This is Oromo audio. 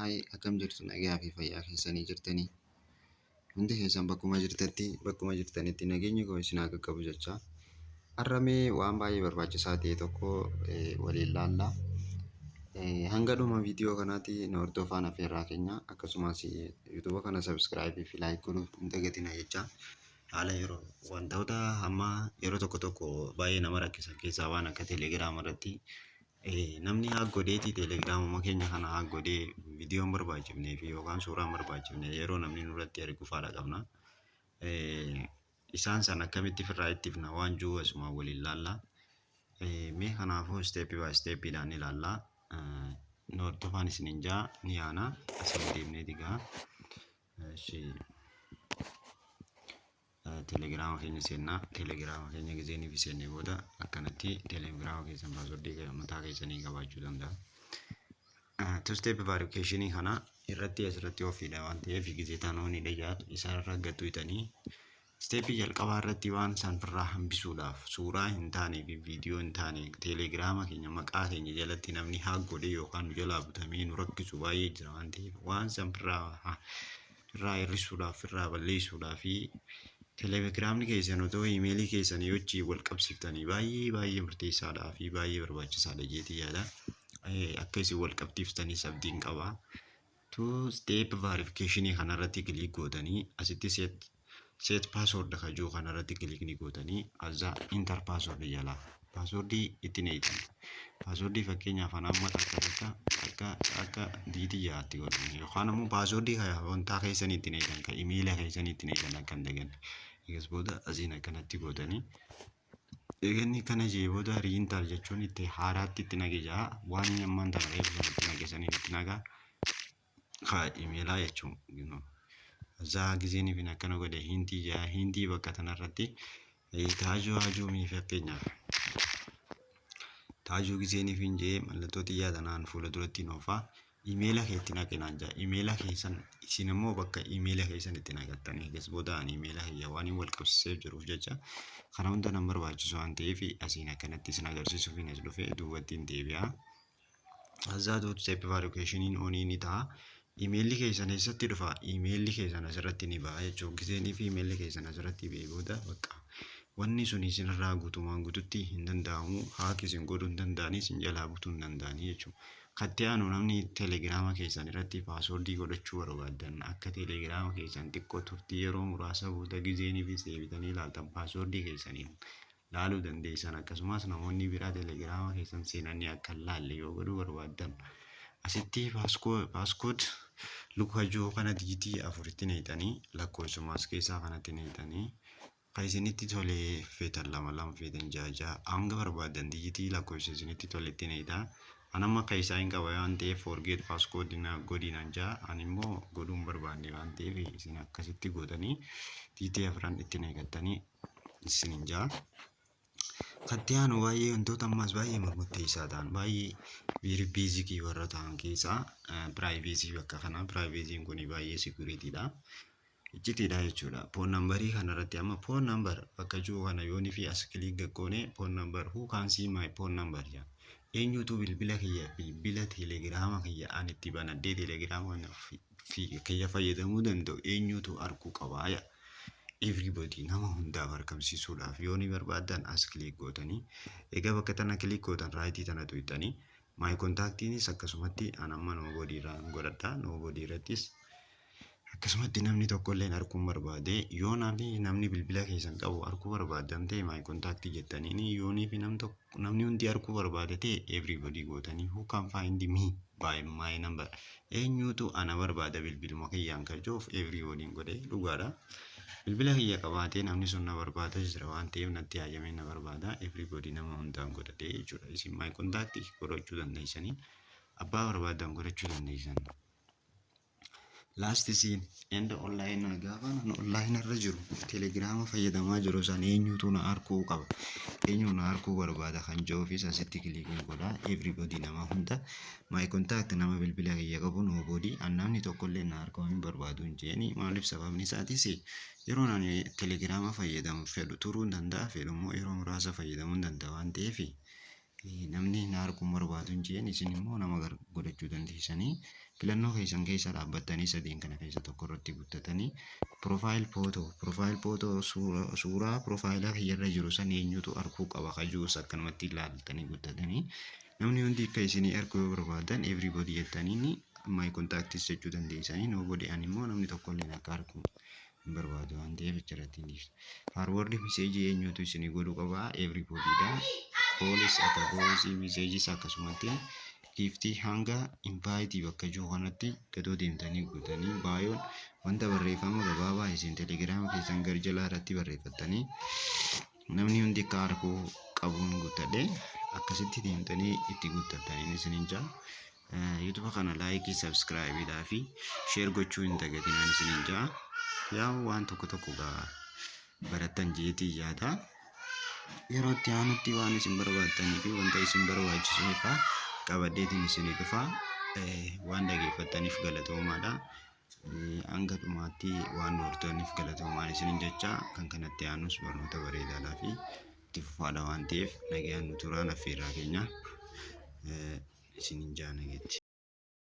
Hi, akkam jirtu? Nagaa fi fayyaa keessanii jirtanii? Hundi keessan bakkuma jirtanitti nageenyi koo isin haa qaqqabu jecha. Har'a mee waan baay'ee barbaachisaa ta'e tokko waliin laalla. Hanga dhuma viidiyoo kanaatti nu hordofaan affeerraa keenya, akkasumas YouTube kana subscribe fi like godhuu hin dagatinaa jecha. Haala yeroo wantoota amma yeroo tokko tokko baay'ee nama rakkisan keessaa waan akka Telegiraama irratti namni hack godheeti Telegiraamuma keenya kana hack godhee viidiyoo hin barbaachifnee fi yookaan suuraa hin barbaachifne yeroo namni nurratti ergu fa'aadha qabna. Isaan sana akkamitti ofirraa ittifna waan jiru asumaan waliin laalla. Mee kanaafuu step by stepiidhaan ilaalla. Nu hordofaan isiniin jaa ni yaana asiin deemneeti gaa. Telegiraama keenya seennaa. Telegiraama keenya gizeenii fi seennee booda akkanatti Telegiraama keessan password mataa keessanii qabaachuu danda'a. Two step verification kana irratti asirratti ofiidha waan ta'eef gizee taanoon hidha isarra gattuutanii step jalqabaa irratti waan san irraa hambisuudhaaf suuraa hin taanee fi viidiyoo hin taane Telegiraama keenya maqaa keenya jalatti namni hack godhee yookaan nu jalaa butamee nu rakkisu baay'ee jira waan ta'eef, waan san irraa hir'isuudhaaf, irraa balleessuudhaaf fi Telegiraamni keessan otoo iimeelii keessanii wajjin wal qabsiiftanii baay'ee baay'ee murteessaadhaa fi baay'ee barbaachisaadha jeetii yaada. Akka isin wal qabsiiftanis abdiin qaba. Two step verification kanarratti click gootanii asitti set password kajuu kanarratti click ni gootanii azza enter password jalaa password itti neeytan. Password fakkeenyaaf ana amma takka takka takka akka diitii jaatti godhan yookaan ammoo password wantaa keessanii itti neeytan, kan imeela keessanii itti neeytan akka hin daganne. Eegas booda asiin akkanatti gootanii, eeganni kana jee booda re-enter jechuun itti haaraatti itti naqe jaa. Waan inni ammaan tana reefu sana itti naqe saniin itti naqa haa imeelaa jechuun. Zaa gizeen fi akkana godhe hint jaa. Hint bakka tanarratti taajuu haajuu mii fakkeenyaaf taajuu gizeen fi jee mallattoo xiyyaa tanaan fuula duratti noofaa imeela kee itti naqe naan jaa. Imeela keessan isin immoo bakka imeela keessan itti naqattanii, eegas booda ani imeela kiyya waan hin wal qabsiisee jiruuf jecha kana hunda nan barbaachisu waan ta'eef asiin akkanatti isin agarsiisuuf hin as dhufe, duubatti hin deebi'a. Azaa two step verification on ni ta'a. Imeelli keessan eessatti dhufa? Imeelli keessan asirratti ni ba'a jechuudha. Gizeenii fi imeelli keessan asirratti ba'ee booda bakka wanni sun isinirraa guutumaan guututti hin danda'amu. Hack isin godhuu hin danda'anii, isin jalaa butuu hin danda'anii jechuudha. Katti aanu namni Telegiraama keessan irratti password godhachuu barbaadan, akka Telegiraama keessan xiqqoo turtii yeroo muraasa booda gizeenii fi deebitanii ilaaltan password keessaniin laaluu dandeessan, akkasumas namoonni biraa Telegiraama keessan seenanii akka hin laalle yoo godhuu barbaaddan, asitti passcode lukajoo kana digit afuritti neexanii lakkoofsumaas keessaa kanatti neexanii kan isinitti tole feetan, lama lama feetan, ja'a ja'a, hanga barbaadan digit lakkoofsa isinitti toletti neexaa. An amma akka isaa hin qaba waan ta'eef forget passcode godhinaan ja'a. Ani immoo godhuu hin barbaanne waan ta'eef isin akkasitti gootanii digit afran itti neeqattanii isinin ja'a. Katti aanu baay'ee wantoota ammaas baay'ee murteessaa ta'an, baay'ee very basic warra ta'an keessaa privacy bakka kana. Privacyn kun baay'ee securitydha. Iccitiidha jechuudha. Phone number kanarratti amma phone number bakka jiru kana yoonii fi as click goone, phone number, who can see my phone number jedha. Eenyutu bilbila kiyya, bilbila Telegiraama kiyya ani itti banadhee Telegiraama kiyya fayyadamuu danda'u eenyutu arguu qabaa jedha. Everybody, nama hundaaf argamsiisuudhaaf yoo ni barbaaddan as click gootanii, egaa bakka tana click gootan, right tana tuqxanii, my contactiinis akkasumatti an amma nobody irraa godhadha. Nobody irrattis akkasumatti namni tokkollee arguun barbaade, yoo namni bilbila keessan qabu arguu barbaadan ta'e my contact jettaniini, yoonii fi namni hundi arguu barbaade ta'e everybody gootanii, who can find me by my number, eenyutu ana barbaada bilbiluma kiyyaan kan jiruuf everybody godhe dhugaadha. Bilbila kiyya qabaatee namni sun na barbaada jira waan ta'eef natti hayyamee na barbaada, everybody nama hundaan godhate jechuudha. Isin my contact godhachuu dandeessanii, abbaa barbaadan godhachuu dandeessan. Last seen and online, gaafa nan online irra jiru Telegiraama fayyadamaa jiru san eenyutu na arguu qaba, eenyu na arguu barbaada kan jiruufis asitti clickiin godha. Everybody nama hunda, my contact nama bilbila kiyya qabu, nobody an namni tokkollee na arguu hin barbaadu hin jeeni. Maaliif? Sababni isaatis yeroo ani Telegiraama fayyadamu fedhu turuu hin danda'a, fedhu immoo yeroo muraasa fayyadamuu hin danda'a waan ta'eef namni na arguu hin barbaadu hin jeen. Isin immoo nama godhachuu dandeessanii. Filannoo keessan keessa dhaabbattanii sadeen kana keessa tokko irratti guuttatanii, profile photo, profile photo, suuraa profaayilaa kiyyarra jiru san eenyutu arguu qaba kajuus akkanumatti ilaaltanii guuttatanii, namni hundi akka isinii arguu yoo barbaadan everybody jettanii, my contacts jechuu dandeessanii, nobody, ani immoo namni tokko illee akka argu hin barbaadu waan ta'eef achirratti hin dhiifne. Forward message eenyutu isinii godhuu qaba? Everybody dha. Calls akka voice messages akkasumatti gift hanga invite bakka jiru kanatti gadoo deemtanii guutanii, bio n wanta barreeffama gabaabaa isin Telegiraama keessan gar jalaa irratti barreeffattanii namni hundi akka arguu qabuun guuttadhe, akkasitti deemtanii itti guuttattanii isiniin jaa. YouTube kana like, subscribe fi share gochuu hin dagatinaan isiniin jaa. Yaa, waan tokko tokko gaa barattan jeetii yaada. Yeroo itti aanutti waan isin barbaaddanii fi wanta isin barbaachisu irraa qabadheetiin isinii dhufa. Waan dhageeffattaniif galatoomaadha. Hanga dhumaatti waan nu hordofaniif galatoomaan isiniin jecha, kan kanatti aanus barnoota bareedaadhaa fi itti fufaadha waan ta'eef nagayaan nu turaan affeerraa keenya isiniin jaa, nageetti.